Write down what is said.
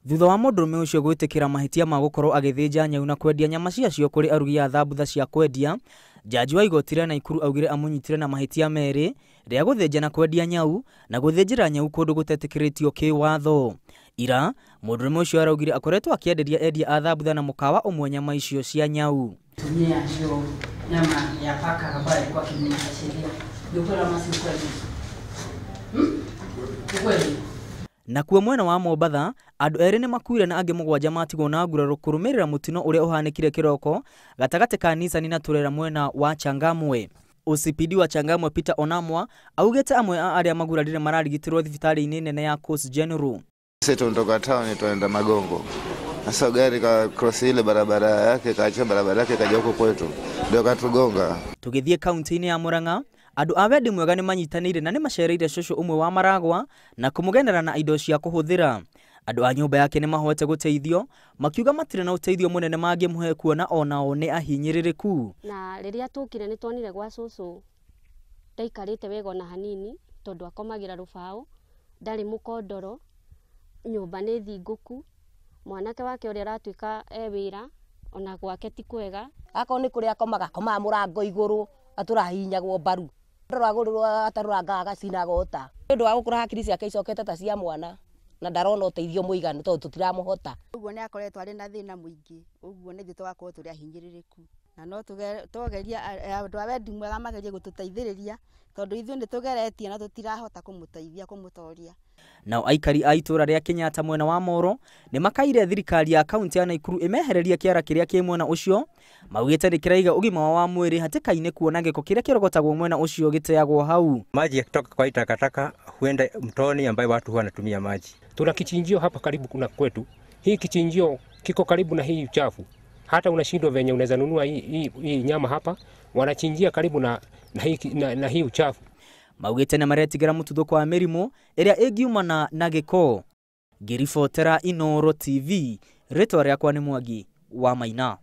Thutha wa mũndũrũme ũcio gwĩtĩkĩra mahĩtia ma gũkorwo agĩthĩnja nyau na kwendia nyama ciacio kũrĩ arugi a thambutha cia kwendia, jaji wa igoti rĩa Naikuru augire amũnyitire na mahĩtia merĩ, rĩa gũthĩnja na kwendia nyau na gũthĩnjĩra nyau kũndũ gũtetĩkĩrĩtio kĩwatho. Ira, mũndũrũme ũcio araugire akoretwo akĩenderia endia a thambutha na mũkawa ũmwe nyama icio cia nyau. Tumia hiyo nyama ya paka ambayo ilikuwa kinyume cha sheria. Ni ukweli ama si ukweli? Ukweli. Nakuo mwena wa Mombatha, andũ erĩ nĩ makuire na angĩ 7 matigwo na nguraro kũrũmĩrĩra mũtino ũrĩa ũhanĩkire kĩroko gatagatĩ ka Nissan na turera mwena wa Changamwe. OCPD wa Changamwe Peter Onamwa augĩte amwe a arĩa magurarire mararigitĩrwo thibitarĩ-inĩ nene ya Coast General. Sisi tunatoka town tunaenda Magongo. Sasa gari ka cross ile barabara yake kaacha barabara yake kaja huko kwetu. Ndio katugonga. Tũgĩthiĩ kaunti-inĩ ya Murang'a, andũ a wendi mwega nĩ manyitanĩire na nĩ macereire cũcũ ũmwe wa Maragwa na kũmũgenera na indo cia kũhũthĩra. Andũ a nyũmba yake nĩ mahoete gũteithio, makiuga matirĩ na ũteithio mũnene mangĩmũhe kuona onao nĩ ahinyĩrĩrĩku. Na rĩrĩa tũkire nĩ tuonire gwa cũcũ ndaikarĩte wega ona hanini tondũ akomagĩra rũbaũ, ndarĩ mũkondoro, nyũmba nĩ thingũku, mwanake wake ũrĩa aratuĩka e wĩra ona gwake ti kwega. Akorwo nĩ kũrĩa akomaga, akomaga mũrango igũrũ, atũrahihinyagwo mbaru. Rwagũrĩrwo atarũrangaga agacinaga ũta. Nĩ ũndũ wa gũkũra hakiri ciake icokete ta cia mwana na ndarona ũteithio mũiganu tondũ tũtiramũhota. Ũguo nĩ akoretwo arĩ na thĩna mũingĩ, ũguo nĩ ithuĩ tũgakorwo tũrĩ ahinyĩrĩrĩku. Na no tũgeria andũ a wendi mwega magerie gũtũteithĩrĩria tondũ ithuĩ nĩ tũgeretie na tũtirahota kũmũteithia kũmũtoria. Nao aikari a itũra rĩa Kenyatta mwena wa Moro nĩ makaire thirikari ya kaunti ya Naikuru ĩmehererie kĩara kĩrĩa kĩ mwena ũcio, maugĩte nĩ kĩraiga ũgima wao wa mwĩrĩ hatĩka-inĩ kuona gĩko kĩrĩa kĩrogotagwo mwena ũcio gĩteagwo hau. Maji yakitoka kwa takataka huenda mtoni ambayo watu huwa wanatumia maji. Tuna kichinjio hapa karibu kuna kwetu. Hii kichinjio kiko karibu na hii uchafu. Hata unashindwa venye unaweza nunua hii nyama hapa, wanachinjia karibu na hii uchafu. Maugĩte nĩ maretigĩra mũtuthũko wa mĩrimũ ĩrĩa ĩngiumana na gĩko. Ngĩribotera Inooro TV, rĩtwa rĩakwa nĩ Mwangi wa Maina.